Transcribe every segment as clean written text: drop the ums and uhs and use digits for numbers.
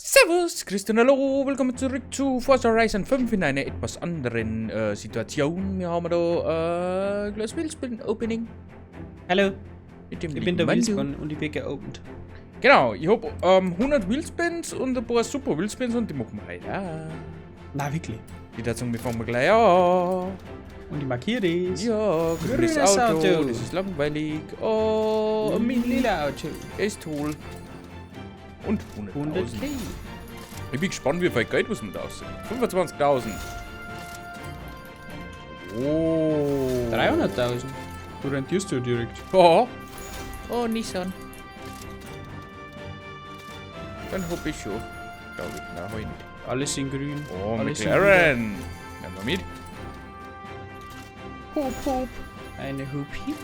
Servus, Christian, hallo, willkommen zurück zu Forza Horizon 5 in einer etwas anderen Situation. Wir haben da Glass Wheelspin Opening. Hallo, Mit dem ich bin der lieben Mando. Wheelspin und ich bin geopend. Genau, ich hab 100 Wheelspins und ein paar Super Wheelspins und die machen wir heute auch. Na, wirklich? Ich würde sagen, wir fangen gleich an. Und ich markiere das. Ja, grünes Grünes Auto, Auto. das ist langweilig. Oh, ein Mini. Lila Auto. Ist toll. Und 100.000. 100k. Ich bin gespannt, wie viel Geld muss man da aussehen. 25.000. Oh. 300.000. Du rentierst du direkt. Ja. Oh, Nissan. Dann hab ich schon. Glaub ich. Nein, hab ich nicht. Alles in grün. Oh, Alles in McLaren. Nehmen wir mit. Hup, hup. Eine Hupi.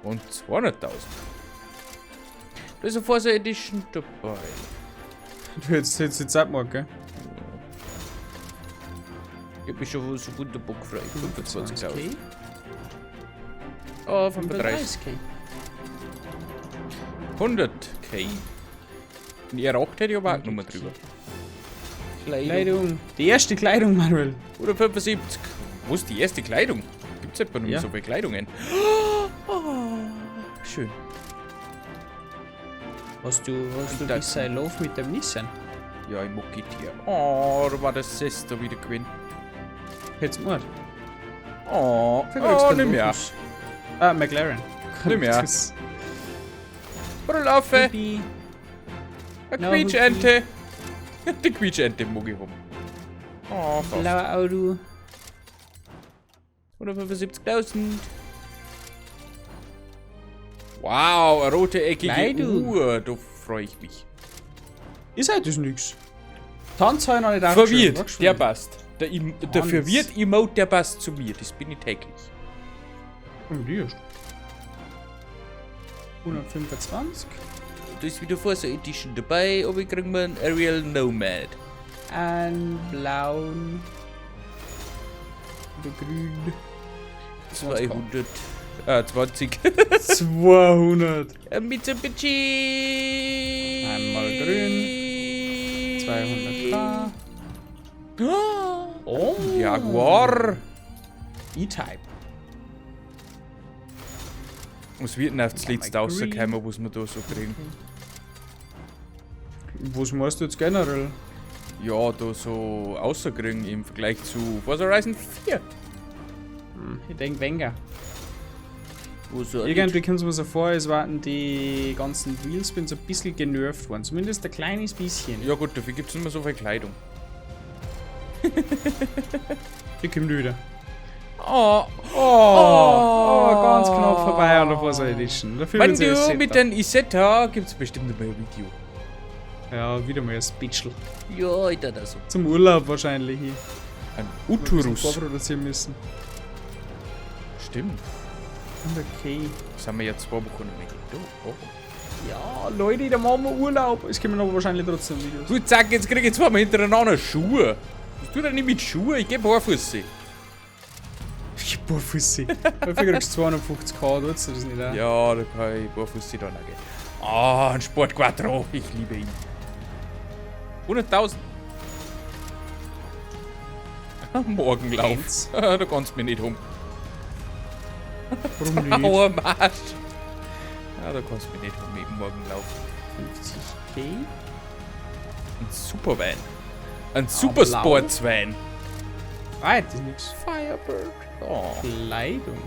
Und 200.000. Da ist eine Forza Edition dabei. Du hättest jetzt die Zeit gemacht, gell? Ich hab mich schon so wunderbar gefreut. 25.000. 25k. Oh, 35. 35k. 100k. In ihrer 8 hätte ich aber auch nochmal drüber. Kleidung. Kleidung. Die erste Kleidung, Manuel. Oder 75. Wo ist die erste Kleidung? Gibt's etwa noch Ja. so viele Kleidungen? Oh, schön. Hast du Da- bisher Lauf mit dem Nissan? Ja, ich mag GT. Oh, da war das Sister wieder gewesen. Hättest du gemacht? Oh, Vielleicht oh, kriegst du nicht mehr. Lotus. Ah, McLaren. Nicht mehr. Das- Brüllaffe. Hupi. Eine No, Quietschente. Die Quietschente mag ich haben. Oh, fast. Blauer Auto. 175.000. Wow, eine rote eckige Kleidung. Uhr. Da freue ich mich. Ist halt das nix. Tanz habe ich noch nicht Verwirrt, aufgeschrieben. der passt. Der Tanz. verwirrt Emote, der passt zu mir. Das bin ich täglich. Und die erst. 125. Da ist wieder Forza Edition dabei, aber ich krieg mir einen Ariel Nomad. Ein blauen. Oder grün. 200. 20. 200. Ein Mitsubishi. Einmal grün. 200k. Oh. Jaguar. E-Type. Was wird denn auf das letzte Einmal green. rausgekommen, was wir da so kriegen? Was meinst du jetzt generell? Ja, da so rauskriegen im Vergleich zu Forza Horizon 4. Ich denk weniger. Wo so Irgendwie kommt es mir so vor, es waren die ganzen Wheelspins ein bisschen genervt worden. Zumindest ein kleines bisschen. Ja gut, dafür gibt's nicht mehr so viel Kleidung. Die kommt wieder. Oh, Oh, oh, ganz knapp vorbei an der Forza Edition. Dafür Wenn wird's ja du Isetta. mit den Isetta gibt's bestimmt noch mal ein Video. Ja, wieder mal ein Special. Ja, ich tat das so. Zum Urlaub wahrscheinlich. Ein Ein bisschen Uturus. Vorproduzieren müssen. Stimmt. Okay. Das haben wir ja 2 Wochen noch nicht. Oh. Ja, Leute, da machen wir Urlaub. Es kommen aber wahrscheinlich trotzdem Videos. Du, zack, jetzt krieg ich zweimal hintereinander Schuhe. Was tut denn nicht mit Schuhe? Ich geh barfuß. Ich geh barfuß. Dafür kriegst du 250k, tust du das nicht auch? Ja, da kann ich barfuß dann auch gehen. Ah, ein Sport Quattro. Ich liebe ihn. 100.000. Morgenlauf. Eins. Da kannst du mich nicht um. Warum nicht? Aua, Marsch. Ja, da kannst du mich nicht um mit dem Morgenlauf. 50k. Ein Supervan. Ein Super blau. Sportsvan. Ah, das ist nix. Firebird. Oh. Kleidung.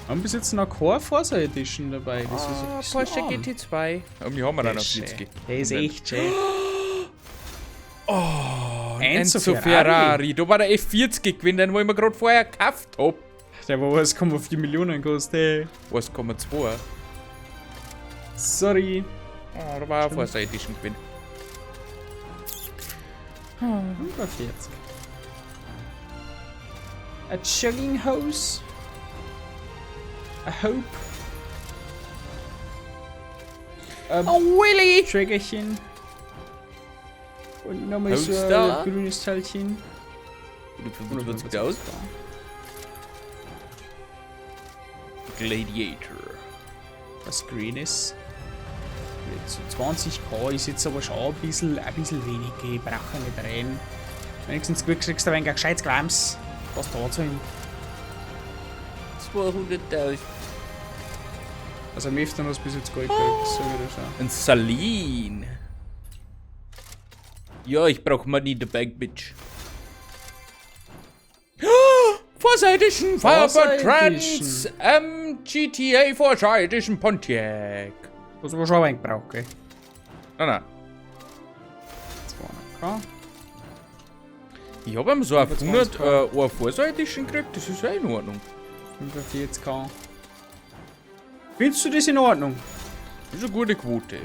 Wir haben bis jetzt noch keine Forza Edition dabei. Das ist ein Ah, bisschen Porsche arm. GT2. Und wir haben dann Der noch ist 40. schön. Der ist echt schön. Oh, ein Enzo Enzo Ferrari. Ferrari. Da war der F40 gewesen, den wo ich mir gerade vorher gekauft hab. Der war 1,4 Millionen kostet. 1,2. Sorry. Oh, da war auch Forza Edition gewesen. 45. A chugging hose. A hope. A Oh, Willy! Triggerchen. Und nochmal so Holster. ein grünes Teilchen. 125.000. Gladiator. Was Grünes. Jetzt 20k ist jetzt aber schon ein bisschen wenig. Ich brauche nicht rein. Wenigstens kriegst du ein wenig ein gescheites Glams. Was da zu hin. 200.000. Also am öfter hast du bis jetzt Gold gekriegt, sag ich dir schon. Ein Salin. Ja, ich brauch Money in the Bank, Bitch. Forza Edition, Farbe Trans GTA Forza Edition Pontiac. Was aber schon ein wenig braucht, gell? Nein, nein. 200k. Ich hab ihm so auf 25K. 100 eine Forza Edition gekriegt, das ist ja in Ordnung. 45k. Findest du das in Ordnung? Das ist eine gute Quote, ja.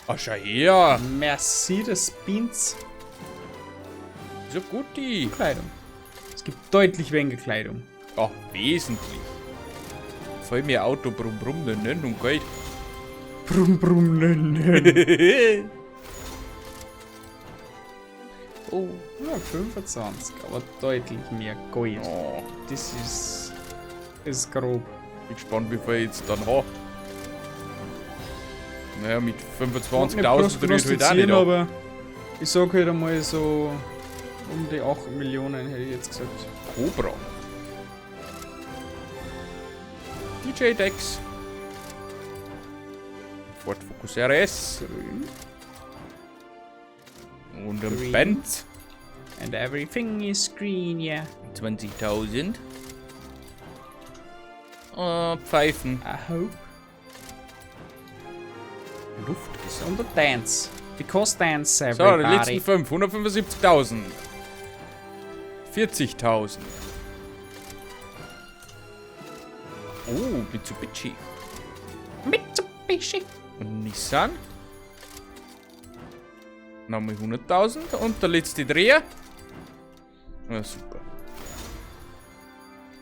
Ach, schau her. Mercedes-Benz. Das ist eine gute. Kleidung. Es gibt deutlich weniger Kleidung. Ja, wesentlich. Voll mir Auto brumm brumm ne und Geld. Brumm brumm ne. Oh. Ja, 25, aber deutlich mehr Gold. Oh. Das ist grob. Bin gespannt, wie viel ich jetzt dann habe. Naja, mit 25.000 rührt halt auch nicht ab. Aber ich sag halt einmal so um die 8 Millionen, hätte ich jetzt gesagt. Cobra. DJ Dex. Ford Focus RS. Grün. Und ein Green. Benz. And everything is green, yeah. 20.000. Pfeifen. I hope. Luftgesang. Und a dance. Because dance, So, die everybody. letzten 5. 175.000. 40.000. Oh, Mitsubishi. Mitsubishi. Und Nissan. Nochmal 100.000. Und der letzte Dreher. Na super.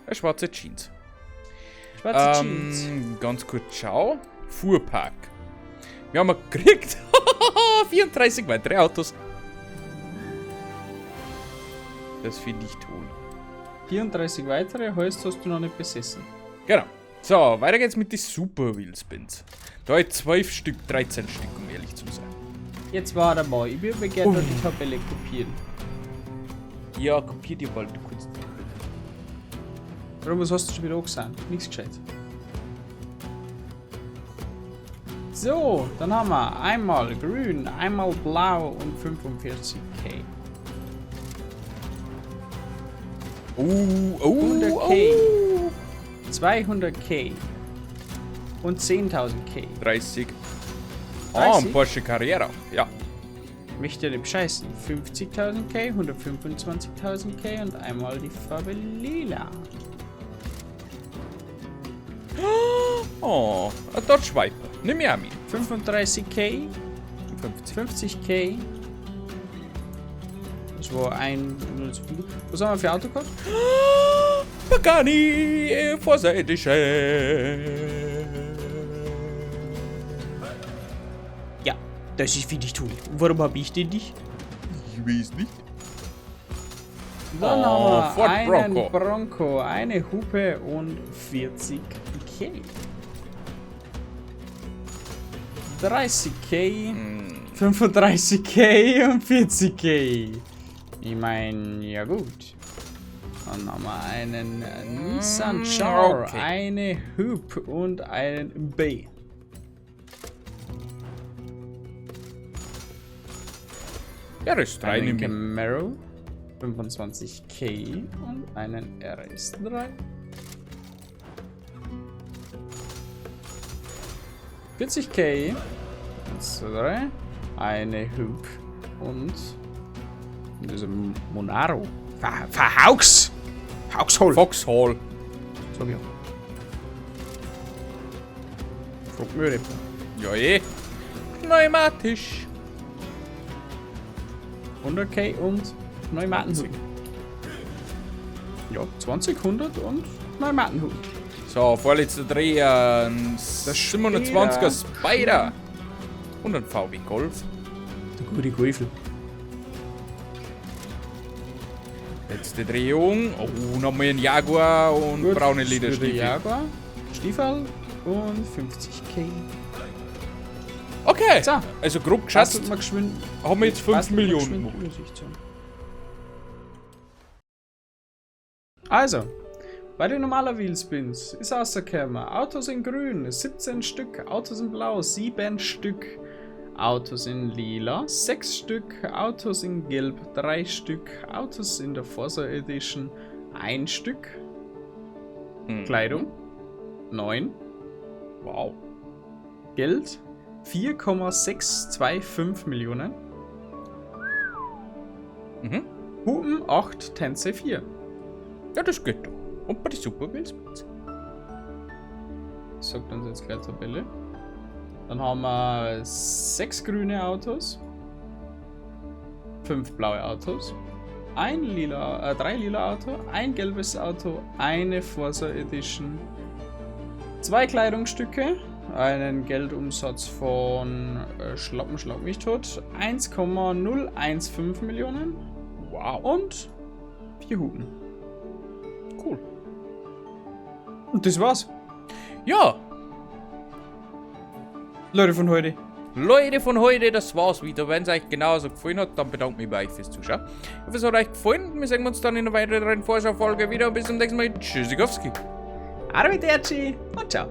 Eine schwarze Jeans. Schwarze Jeans. Ganz kurz, schau. Fuhrpark. Wir haben gekriegt 34 weitere Autos. Das finde ich toll. 34 weitere heißt, hast du noch nicht besessen. Genau. So, weiter geht's mit den Super Wheelspins. Da habe ich 12 Stück, 13 Stück, um ehrlich zu sein. Jetzt warte mal, ich würde mir gerne die Tabelle kopieren. Ja, kopier dir bald, du kannst. Warum, was hast du schon wieder angesehen? Nichts gescheit. So, dann haben wir einmal grün, einmal blau und 45k. Oh, oh, 100k. oh. 200k. Und 10.000k. 30. Ah, ein 30? Porsche Carrera. Ja. Möchte ja nicht bescheißen. 50.000k, 125.000k und einmal die Farbe lila. Oh, ein Dodge Viper. Nimm ich auch mit. 35k, 50. 50k. Das war ein. Was haben wir für Auto gehabt? Pagani Forza Edition. Ja, das ist, finde ich toll. Und warum habe ich den nicht? Ich weiß nicht. Dann Oh, haben wir Ford einen Bronco. Bronco, eine Hupe und 40k. 30k, 35k und 40k. Ich meine, ja gut. Dann haben wir einen Nissan Char, okay. eine Hoop und einen B. RS3 Einen nehme ich. Camaro, 25k und einen RS3. 40k, 1, 2, 3, eine Hoop und das ist ein Monaro. Verhauks! Hauxhol! Foxhall. Sag ich. Frag mich nicht. Ja, eh. Pneumatisch. 100k und Pneumatenhut. Ja, 20, 100 und Pneumatenhut. So, vorletzter Dreher. Ein 27er Spider. Und ein VW Golf. Der gute Golfel. Letzte Drehung. Oh, nochmal ein Jaguar und Gut, braune das wird der Lederstiefel. Jaguar, Stiefel und 50k. Okay. So. Also grob geschätzt Bastelt mal geschwind, haben wir jetzt 5 bastelt mal Millionen geschwind gemacht. Übersicht zusammen. Also, bei den normalen Wheelspins ist rausgekommen, Autos in grün, 17 Stück, Autos in blau, 7 Stück, Autos in lila, 6 Stück, Autos in gelb, 3 Stück, Autos in der Forza Edition, 1 Stück, Kleidung, 9, Wow. Geld, 4,625 Millionen, Hupen 8, Tänze 4. Ja, das geht doch. Und bei den Super Wheelspins? Sagt uns jetzt gleich Tabelle. Dann haben wir 6 grüne Autos, 5 blaue Autos, 3 lila Auto, ein gelbes Auto, eine Forza Edition, 2 Kleidungsstücke, einen Geldumsatz von Schlappen, schlag mich tot, 1,015 Millionen. Wow. Und 4 Hupen. Cool. Und das war's. Ja. Leute von heute. Leute von heute, das war's wieder. Wenn's euch genauso gefallen hat, dann bedanke ich mich bei euch fürs Zuschauen. Ich hoffe, es hat euch gefallen. Wir sehen uns dann in einer weiteren Vorschau-Folge wieder. Bis zum nächsten Mal. Tschüssikowski. Arrivederci und ciao.